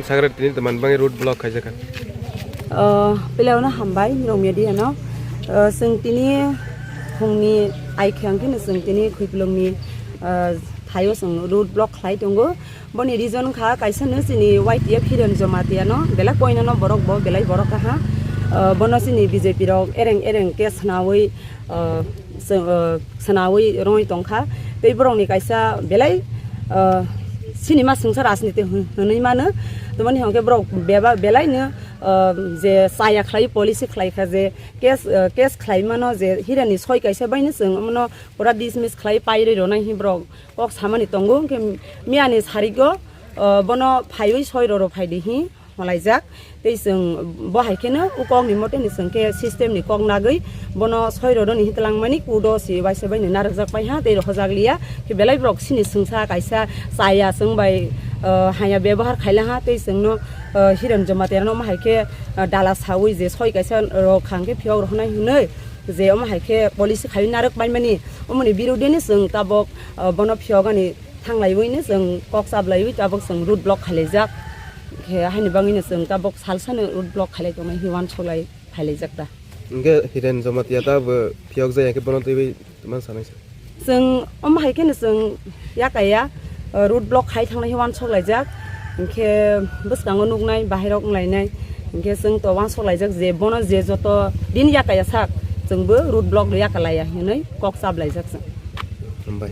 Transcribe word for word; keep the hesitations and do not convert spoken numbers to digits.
Sagra tini teman bangwi road block khaijak kha. Ah, piliaono hambai, Rong Media no. Ah, chwng tini phungni ai khang kheno chwng tini Khuipulungni, ah, thaio chwng road block khlai tongo. Boni reason kha kaisa no chini Y T F Hiren Jamatia no, belai koino no borok bo, belai borok kaha. Ah, bono chini B J P rok ereng ereng case nawi, ah, se-, ah, sanawi rongwi tongkha. Tei borokni kaisa belai, ah, sinima swngsa rajniti hwn-, hwnwi mano. Tamoni hwnkhe borok beba-, belaino, ah, je chaya khlai policy khlai kha je case, ah, case khlai mano je Hirani soi kaisa baino chwng omono pura dismiss khlai pairwi ronai hi borok kok samani tongo. Hwnkhe miyani sarigo, ah, bono phaiwi soi roro phaidi hi. Holaijak. Tei chwng bo hai kheno o kokni moteni chwng khe system ni kok nagwi bono soi rodoni hi twlangmani kudo si waisa bai ni narwkjak pai ha tei rohorjak liya. Khe belai borok sini swngsa kaisa chaya chwng bai, ah, haya bebohar khaila ha tei chwngno, ah, Hiren Jamatia no omo hai khe, ah, dala sawi je soi kaisa rok khang khe phiyok rohonai hinwi je omo hai khe policy khaiwi narwk paimani omoni birodini chwng tabok, ah, bono phiyogani thanglaiwi no chwng kok chablaiwi tabok chwng road block khailaijak. Khe haini bagwi no chwng tabok salsano road block khailai tongnai hi uansuk lai phailaijak ta. Hingke Hiren Jamatia ta bo phiyok jaya khe bono twiwi man sanai se. Chwng omo hai kheno chwng yakaya, uh, road block khai thangnai hi uansuk laijak. Hingke bwskango nuknai, bahairok wnglainai. Hingke chwng to uansuk laijak je bono je joto din yakaya sak chwngbo road block rw yakalaiya hinwi kok chablai jak chwng. Hambai.